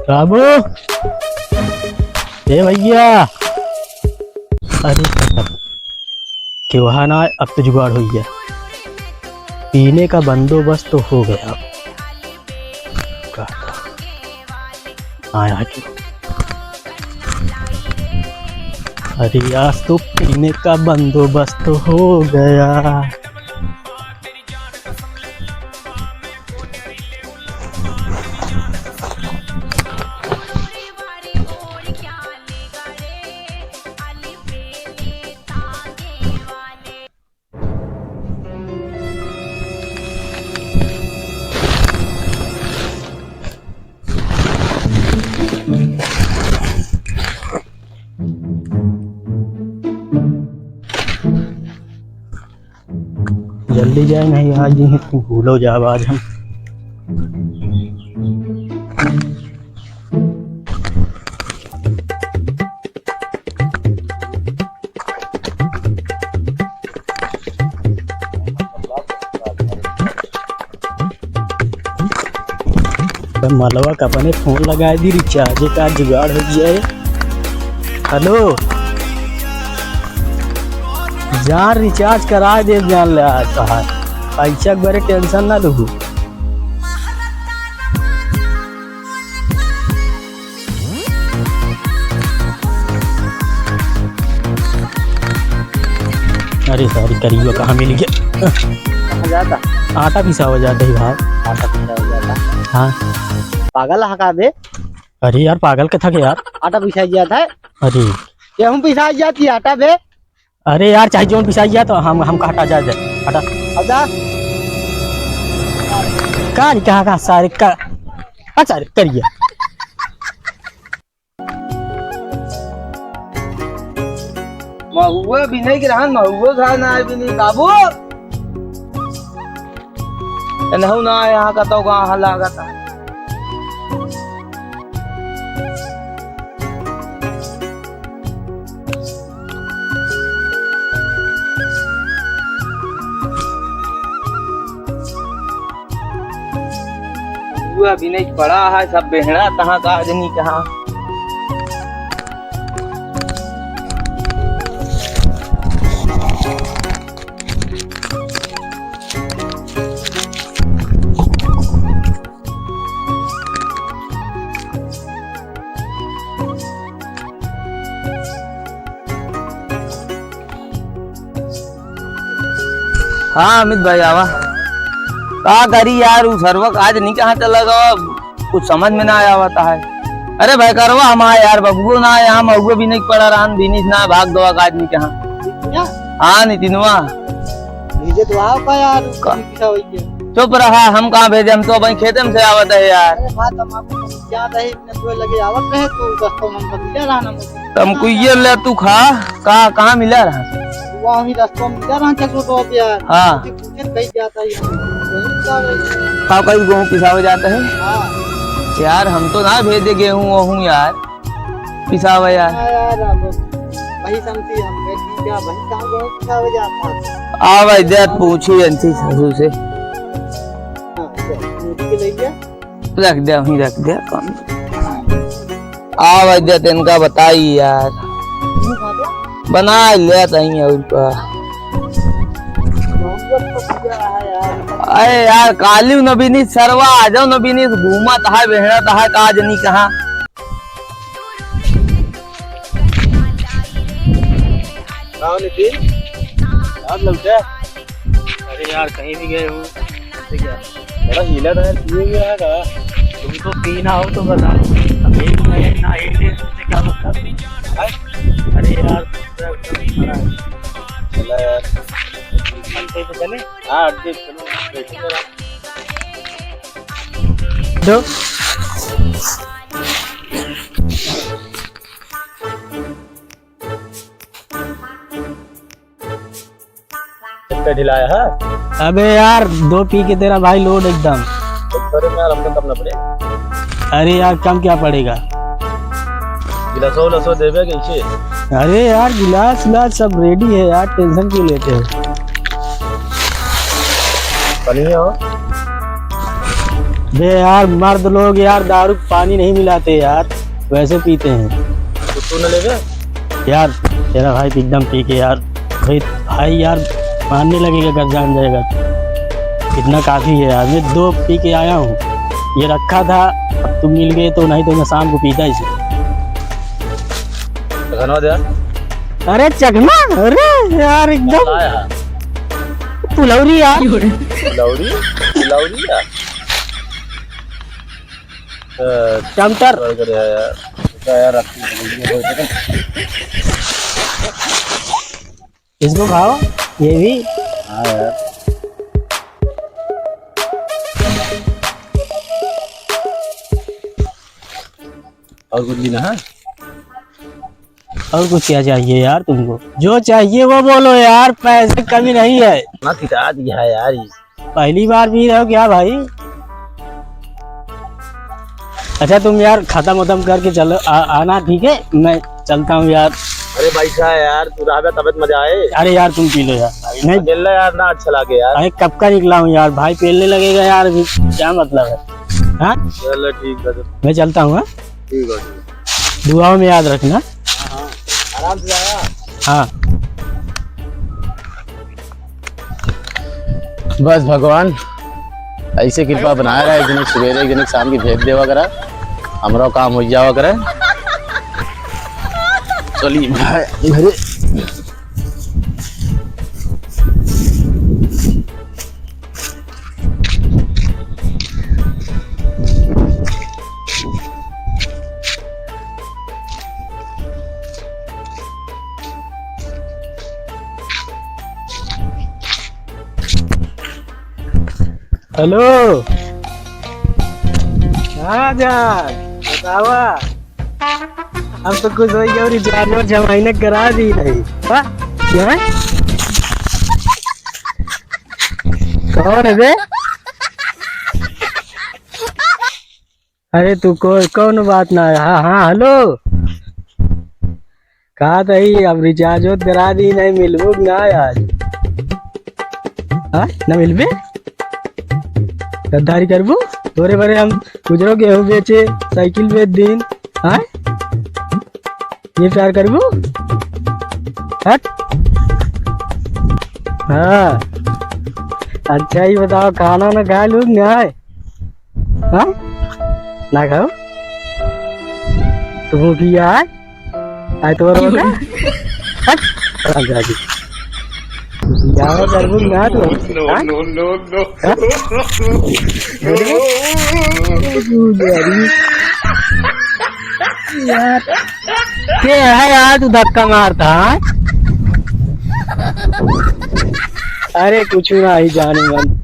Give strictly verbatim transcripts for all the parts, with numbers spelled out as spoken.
बाबू, ए भैया, अरे, केहू ना आए, अब तो जुगाड़ होइ गया। पीने का बंदोबस्त तो हो गया। का, आया कि? अरे, आज तो पीने का बंदोबस्त हो गया। जल्दी जाए, नहीं आज ही भूलो जाब आज हम। मलवा का अपने फोन लगाए दी, रिचार्ज का जुगाड़ हो गया है। हेलो, जान रिचार्ज कराए दे, जान ले आज तहार पैसा के बारे टेंशन ना लहू। अरे सारी करियो कहाँ मिल गया? कहाँ जाता? आटा पिसावा जाता है भाई। आटा पिसावा जाता? हाँ। पागल है का बे? अरे यार, पागल के था के यार? आटा पिसाई जाता है। अरे। गेहूँ पिसाई जाती है, आटा बे? अरे यार, चाहे जौन पिसाई जाए तो हम, हमका हटा जाए दे, हटा। हटा। का नहीं कहा, कहा सारे का, हाँ सारे करिए। महुआ भी नहीं गिरहन, महुआ खा ना भी नहीं काबू। एनहु ना यहाँ का तो कहाँ लागत है। हुआ भी नहीं पड़ा है, सब बेहड़ा कहाँ का आदमी कहाँ। हाँ अमित भाई, आवा। का करी यार, उ सरवा का आज नहीं कहाँ चला गवा, कुछ समझ में ना आवत है। अरे भाई करवा हम आए यार, बबुओ ना आए, हम अगुआ भी नहीं पड़ा रहन, बिनीस ना भाग गवा का आज नहीं कहाँ। क्या? हाँ नितिनवा। भेजे तो आओ का यार, का? चुप रहा, हम कहाँ भेजे, हम तो वहीं खेते में से आवत है यार। अरे बात हम आपको समझा रहे, इतने तो लगे आवत रहे, तो रस्तों में हम बतिया रहा ना। तुम कुइये ले तू खा, का, कहाँ मिला रहा? वहाँ ही रस्तों में मिला रहा, चल तो अब यार। हाँ। मुझे पूछे कहीं जाता है, कहीं जाता है। का कहीं गेहूँ पिसावे जाता है? हाँ। यार हम तो ना भेजे गेहूँ वहूँ यार। पिसावे यार। हाँ यार, अब वही समझी हम, मैं ठीक है, वही कहाँ गए पिसावे जाता है। आ भाई, दे पूछी अंती सासू से। हाँ, चल, पूछ के ले गया। रख दे, वहीं रख दे, कौन? आ भाई, दे इनका बताई यार। बना ले तहीं और का। अरे यार, काली न बिनीस सरवा, आ जाओ न बिनीस, घूमत है, बेहड़त है, का जनी कहाँ। का हो नितिन? यार लौटे? अरे यार, कहीं भी गए हो? ठीक है। बड़ा हीला था यार, पिए हुए है का? तुम तो पीना हो तो बताओ। अब एक महीना ना एक दिन तुमसे क्या मतलब? भाई? अरे यार, दूसरा एकदम खड़ा है। चला यार। हम कहीं पे चले? हाँ, अड्डे चलो, बैठो जरा। दो। कितना ढिलाया है? अबे यार, दो पी के तेरा भाई लोड एकदम। अरे यार, हमको कम ना पड़े। अरे यार, कम क्या पड़ेगा? गिलासो उलासो देबे कैसे? अरे यार, गिलास उलास सब रेडी है यार, टेंशन क्यों लेते हो? बढ़िया हो। बे यार, मर्द लोग यार दारू को पानी नहीं मिलाते यार, वैसे पीते हैं। तो तू न लेबे? यार, तेरा भाई तो एकदम पी के यार, भाई, भाई यार, मारने लगेगा अगर जान जाएगा तो। इतना काफी है यार, मैं दो पी के आया हूँ, ये रखा था, अब तुम मिल गए तो, नहीं तो मैं शाम को पीता इसे। चखना दे यार। अरे चखना, अरे यार एकदम क्या लाया? पुलौरी यार। पुलौरी? पुलौरी यार। अ, टमाटर। बर्गर है यार। क्या यार, आपकी इसको खाओ, ये भी। हाँ यार। और कुछ भी ना है? और कुछ क्या चाहिए यार तुमको? जो चाहिए वो बोलो यार, पैसे की कमी नहीं है। ना, किता दिया है यार ये। पहली बार पी रहे हो क्या भाई? अच्छा तुम यार खत्म वतम करके चलो, आ, आना, ठीक है? मैं चलता हूँ यार। अरे बैठा यार, तू रहबे तबे तो मजा आए। अरे यार तुम पी लो यार भाई, नहीं। अकेला यार ना अच्छा लगे यार। अरे कब का निकला हूँ यार भाई, पेलने लगेगा यार, अभी क्या मतलब है? हाँ? चलो ठीक है तो। मैं चलता हूँ, हाँ? ठीक है, ठीक है। दुआओं में याद रखना। हाँ, हाँ। आराम से आया। हाँ। बस भगवान ऐसे कृपा बनाए रहे, एक दिन सुबेरे, एक दिन शाम की भेज देवा करा, हमरा काम हो जावा करे। चलिए भाई, घरे। हेलो, हाँ जान, बतावा। हम तो खुश होई गए, रिचार्ज और जमाई ने करा दी रही। हाँ? क्या? कौन है बे? अरे तू को-, कौन बात ना है? हाँ, हाँ, हेलो। कहा तही, अब रिचार्ज होत करा दी, नहीं मिलबू कि ना आज? हाँ, ना मिलबे? गद्दारी करबू? तोरे बरे हम गुजरो गेहूं बेचे, साइकिल बेच दीन। हाँ? ये प्यार करबू? हट। हाँ। अच्छा, ये बताओ, खाना ना खा लू कि ना? हाँ? ना खाओ? तो भूखी आए? आए तो रो ना? हट। आगे, आगे। जाओ, करबू ना तू। No, हाँ? No, no, no। हाँ? यार, के है यार, तू धक्का मारता है? अरे, कुछ ना ही जाने मन।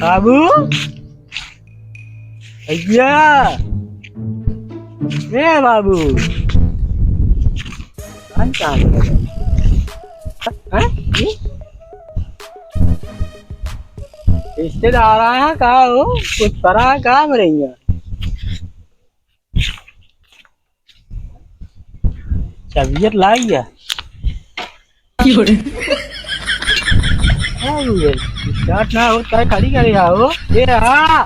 बाबू, भैया, ए बाबू, कौन कहाँ गया? हैं? ये? रिश्तेदार आया का हो? कुछ परा का मरेंगे? चाबियत लाई है। क्यों रे? क्या हुआ? स्टार्ट ना हो, काय खाली करे आओ। ये रहा।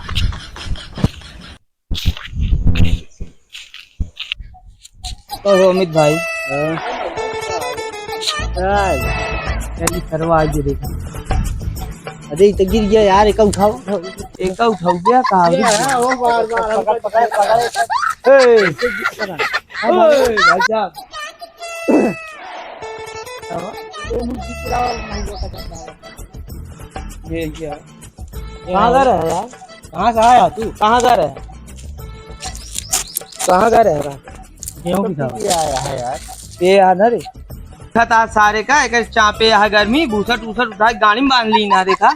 ओहो, अमित भाई। हाँ। हाँ। चलिए, सरवा आज देखो। अरे, ये तो गिर गया यार, एक उठाओ। एक उठाओ, क्या कहा? ये है, वो बार, बार हमको पकड़, पकड़, पकड़। ए, ए, भाई साहब। ये क्या? कहाँ घर है यार? कहाँ से आया तू? कहाँ घर है? कहाँ घर है यार? गेहूँ की खबर। ये आया है यार। ये यार ना रे। देखा था सारे का, एक चापे यहाँ गर्मी, भूसा टूसा उठा के गाड़ी में बांध ली ना, देखा?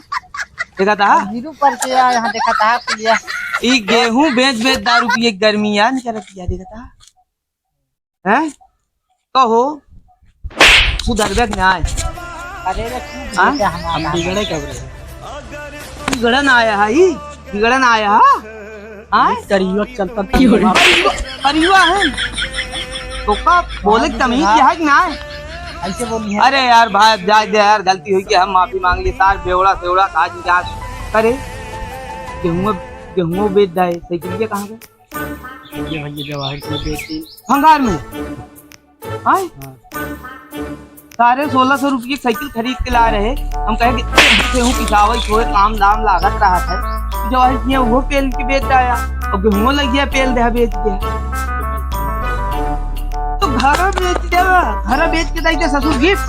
देखा था? हीरो पर के यहाँ देखा था, कुलिया। ई गेहूं बेच बेच दारू पिए के गर्मी यार, निकल पिया, देखा था? हैं? कहो, सुधरबे कि नाय? अरे रे, तू हाँ? बिगड़े क्या हमारा? हम बिगड़े कब रे? बिगड़न आया है ई? बिगड़न आया है? हाँ? करियो चलता था। करियो, करियो है? तो का बोले हाँ, तमीज हाँ। है कि नाय? ऐसे बोली है। अरे यार भाई, अब जाए दे यार, गलती हुई कि हम माफी मांग ली सार, बेवड़ा सेवड़ा काज जात करे। गेहूं, गेहूं बेच दाए, साइकिल के कहाँ गए? ये भैया जवाहर की बेटी। भंगार में? आए? हाँ। सारे सोलह सौ रुपये की साइकिल खरीद के ला रहे। हम कहे कि गेहूं पिसावल छोड़े, काम दाम लागत रहा था। जवाहर किया वो पेल के बेच आया। और गेहूं लग गया, पेल दे बेच दिया। तो घर बेच देवा, घर बेच के दे दे ससुर गिफ्ट।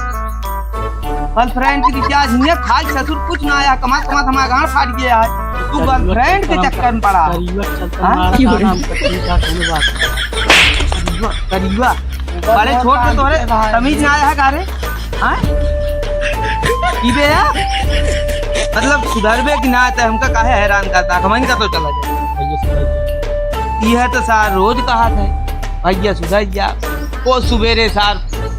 गर्लफ्रेंड की रिचार्ज नहीं है, खाली ससुर कुछ ना आया, कमा कमा हमारा गांड फाट गया है। तू गर्लफ्रेंड के चक्कर में पड़ा। करियो चलता हाँ? मार की हो रही? आराम से ठीक ठाक होने बात। करियो, करियो। बड़े छोट के तोहरे तमीज ना आया है का रे? हाँ? की बे यार? मतलब सुधरबे कि ना, तो हमका काहे हैरान करता? हमन का तो चला जाए। भैया सुधर जा। यह तो सार रोज कहा था, भैया सुधर जा। वो सुबेरे सार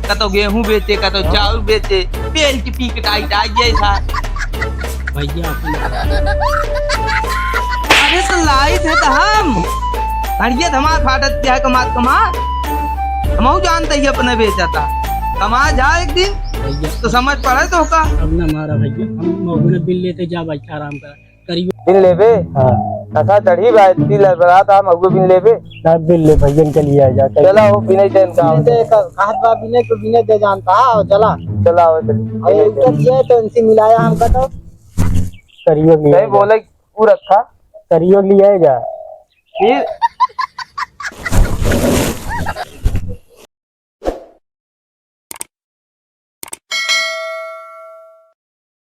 कतो गेहूं बेचे, कतो चाउर बेचे, पेल के पी के टाइट आ गया सार। भैया अपन अरे तो लाई थे तो हम घड़िया धमाल फाटत क्या है, कमात कमात। हमहू जानते ही अपने बेचा था। कमा जा एक दिन भैया तो समझ पड़े तो का। अब ना मारा भैया, हम मौगुना बिल लेते जा भाई, आराम कर। करियो। बिन लेबे? हाँ। कसा चढ़ी बा, इतनी लड़बड़ात हम अगुए बिन लेबे? ना बिन ले भैया, इनके लिए आ जा। चला हो, बिने दे इनका। बिने दे, का, कहत बा बिने तो बिने दे जानता, हाँ, चला। चला हो, चल। अरे, बिने दे। इनके लिए तो इनसे मिलाया हमका तो। करियो लिए नहीं जा। बोले, तू रखा। करियो लिए जा। फिर?